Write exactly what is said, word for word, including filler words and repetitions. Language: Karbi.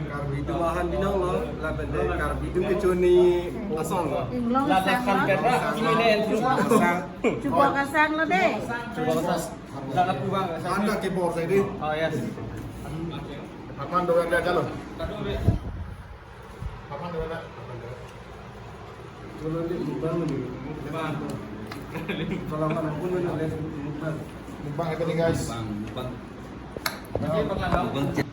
Karbi atum ahan binong lo, lapen de Karbi atum kechoni asong lo. Inglong sang lo. Sang. Chubok asang lo de. Chubok asang. Anda keyboard saya di. Oh, yes. Aman do ya jalo. Aman do ya. Kalau di lubang ni. Kalau mana pun mana boleh lubang. Lubang apa ni, guys? Lubang, lubang. Lubang.